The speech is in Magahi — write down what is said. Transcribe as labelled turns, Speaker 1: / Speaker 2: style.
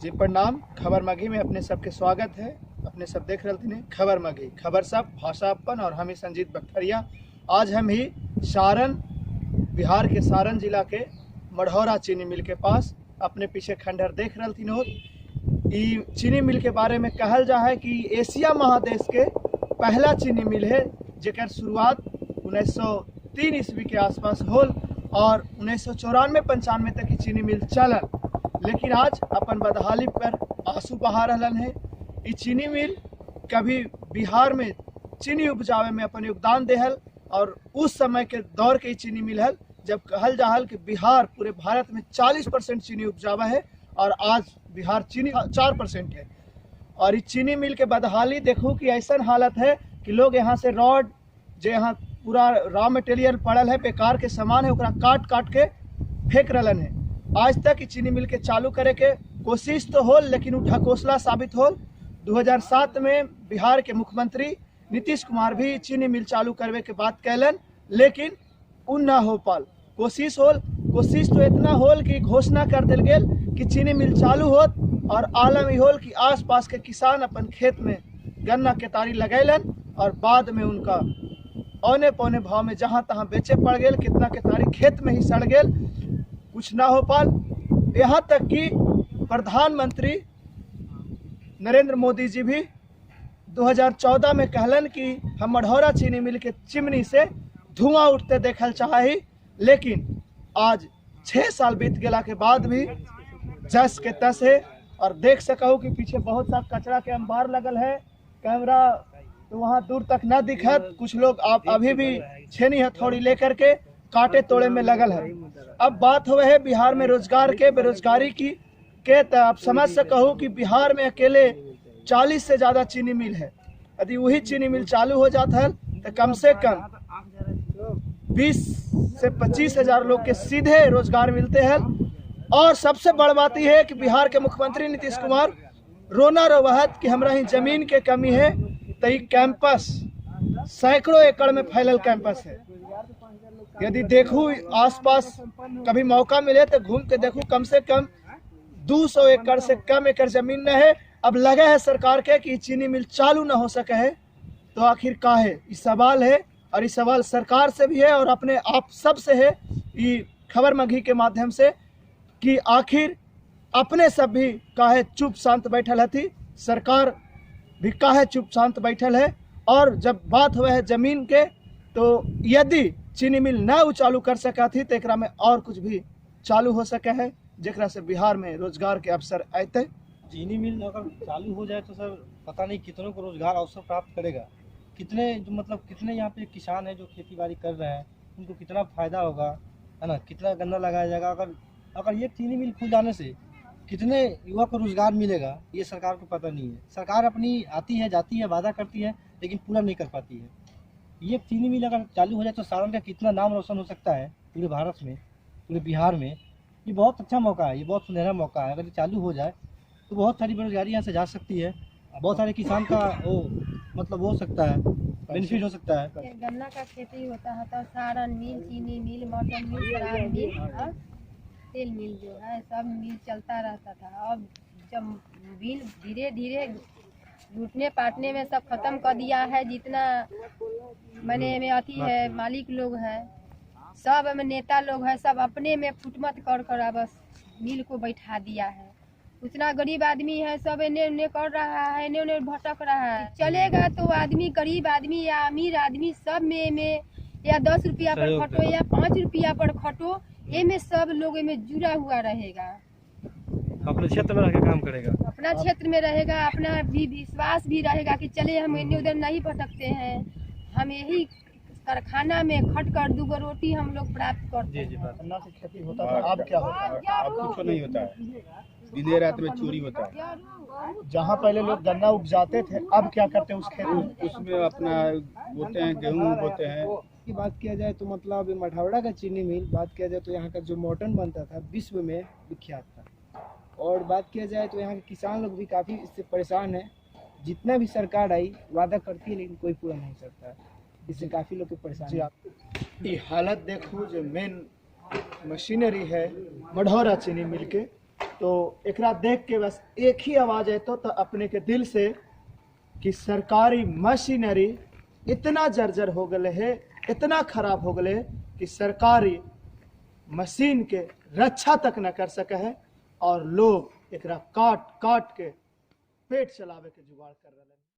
Speaker 1: जी प्रणाम। खबर मगही में अपने सबके स्वागत है। अपने सब देख रहे थे खबर मगही, खबर सब भाषा अपन, और हम ही संजीत बख्तरिया। आज हम ही सारण, बिहार के सारण जिला के मढ़ौरा चीनी मिल के पास अपने पीछे खंडहर देख रहे थी हो। चीनी मिल के बारे में कहल जा है कि एशिया महादेश के पहला चीनी मिल है, जेकर शुरुआत 1903 ईस्वी के आसपास होल और 1994-95 तक की चीनी मिल चलल। लेकिन आज अपन बदहाली पर आंसू बहा रहलन है। ई चीनी मिल कभी बिहार में चीनी उपजावे में अपन योगदान देहल और उस समय के दौर के चीनी मिल हल जब कहल जाहल कि बिहार पूरे भारत में 40% चीनी उपजावा है और आज बिहार चीनी 4% है। और इस चीनी मिल के बदहाली देखो कि ऐसा हालत है कि लोग यहाँ से रॉड, जो यहाँ पूरा रॉ मटेरियल पड़ल है, बेकार के सामान है, ओकरा काट काट के फेंक रहलन है। आज तक चीनी मिल के चालू करे के कोशिश तो होल, लेकिन उ ढकोसला साबित होल। 2007 में बिहार के मुख्यमंत्री नीतीश कुमार भी चीनी मिल चालू करवे के बात कहलन, लेकिन उ ना हो पाल। कोशिश होल, कोशिश तो इतना होल कि घोषणा कर दिल गेल कि चीनी मिल चालू होत, और आलम ई होल कि आसपास के किसान अपन खेत में गन्ना के तारी लगैलन और बाद में उनका औने पौने भाव में जहाँ तहाँ बेचे पड़ गेल। कितना के तारी खेत में ही सड़ गेल, कुछ ना हो पाल। यहाँ तक कि प्रधानमंत्री नरेंद्र मोदी जी भी 2014 में कहलन कि हम मढ़ौरा चीनी मिल के चिमनी से धुआं उठते देखल चाही, लेकिन आज 6 साल बीत गया के बाद भी जस के तस है। और देख सकहु कि पीछे बहुत सा कचरा के अंबार लगल है, कैमरा तो वहाँ दूर तक न दिखत। कुछ लोग आप अभी भी छेनी हथौड़ी लेकर के काटे तोड़े में लगल है। अब बात हुए है बिहार में रोजगार के, बेरोजगारी की के, तो आप समझ सकहु कि बिहार में अकेले 40 से ज़्यादा चीनी मिल है। यदि वही चीनी मिल चालू हो जाता है तो कम से कम 20 से 25 हजार लोग के सीधे रोजगार मिलते हैं। और सबसे बड़ बात यह है कि बिहार के मुख्यमंत्री नीतीश कुमार रोना रोवहत कि हमरा ही जमीन के कमी है, तो ये कैंपस सैकड़ों एकड़ में फैलल कैंपस है। यदि देखूँ आसपास कभी मौका मिले तो घूम के देखूँ, कम से कम 200 एकड़ से कम एकड़ जमीन न है। अब लगा है सरकार के कि चीनी मिल चालू ना हो सके है, तो आखिर का है, ये सवाल है। और ये सवाल सरकार से भी है और अपने आप सब से है, ये खबर मगही के माध्यम से, कि आखिर अपने सब भी काहे चुप शांत बैठल हथी, सरकार भी काहे चुप शांत बैठल है। और जब बात हुआ है जमीन के, तो यदि चीनी मिल ना चालू कर सका थी तो एकरा में और कुछ भी चालू हो सके है, जेकरा से बिहार में रोजगार के अवसर आते।
Speaker 2: चीनी मिल अगर चालू हो जाए तो सर पता नहीं कितनों को रोजगार अवसर प्राप्त करेगा, कितने जो मतलब कितने यहाँ पे किसान हैं जो खेती बाड़ी कर रहे हैं उनको कितना फायदा होगा, है ना, कितना गन्ना लगाया जाएगा। अगर अगर ये चीनी मिल खुल जाने से कितने युवा को रोजगार मिलेगा, ये सरकार को पता नहीं है। सरकार अपनी आती है जाती है, वादा करती है, लेकिन पूरा नहीं कर पाती है। ये चीनी मिल अगर चालू हो जाए तो सारण का कितना नाम रोशन हो सकता है पूरे भारत में, पूरे बिहार में। ये बहुत अच्छा मौका है, ये बहुत सुनहरा मौका है। अगर ये चालू हो जाए तो बहुत सारी बेरोजगारी यहाँ से जा सकती है, बहुत सारे किसान का वो मतलब हो सकता है, बेनिफिट हो सकता है।
Speaker 3: गन्ना का खेती होता है तो सारण मिल, चीनी मिल, मटन मिल, शराब मिल और तेल मिल जो है सब मिल चलता रहता था। अब जब मिल धीरे धीरे लूटने पाटने में सब खत्म कर दिया है। जितना मैंने में अथी है, मालिक लोग हैं, सब में नेता लोग हैं, सब अपने में फुटमत कर कर बस मिल को बैठा दिया है। उतना गरीब आदमी है, सब इन्हें उन्हें कर रहा है, इन्हें उन्हें भटक रहा है। चलेगा तो आदमी, गरीब आदमी या अमीर आदमी, सब में या 10 रुपया पर खटो या 5 रुपया पर खटो, ये में सब लोग में जुड़ा हुआ रहेगा।
Speaker 2: अपने क्षेत्र में रह के काम करेगा,
Speaker 3: अपना क्षेत्र में रहेगा, अपना भी विश्वास भी रहेगा कि चले हम इन्हें उधर नहीं भटकते हैं, हम यही कारखाना में खट कर दूगो रोटी हम लोग प्राप्त करते हैं।
Speaker 1: गन्ना से खेती होता था, अब क्या होता है?
Speaker 4: अब कुछ नहीं होता है, दिन रात में चोरी होता है।
Speaker 1: जहाँ पहले लोग गन्ना उपजाते थे, अब क्या करते हैं उस खेत में?
Speaker 4: उसमें अपना बोते हैं, गेहूँ बोते हैं।
Speaker 5: की बात किया जाए तो मतलब मढ़ौरा का चीनी मिल बात किया जाए तो यहाँ का जो मटन बनता था विश्व में विख्यात था। और बात किया जाए तो यहाँ के किसान लोग भी काफ़ी इससे परेशान हैं। जितना भी सरकार आई वादा करती है लेकिन कोई पूरा नहीं करता, इससे काफ़ी लोग परेशान हैं।
Speaker 1: ये हालत देखो, जो मेन मशीनरी है मढ़ौरा चीनी मिल के, तो एकरा देख के बस एक ही आवाज़ अतो तो अपने के दिल से कि सरकारी मशीनरी इतना जर्जर हो गए है, इतना खराब हो गए कि सरकारी मशीन के रक्षा तक न कर सके है और लोग एकरा काट काट के पेट चलावे के जुगाड़ कर रहे हैं।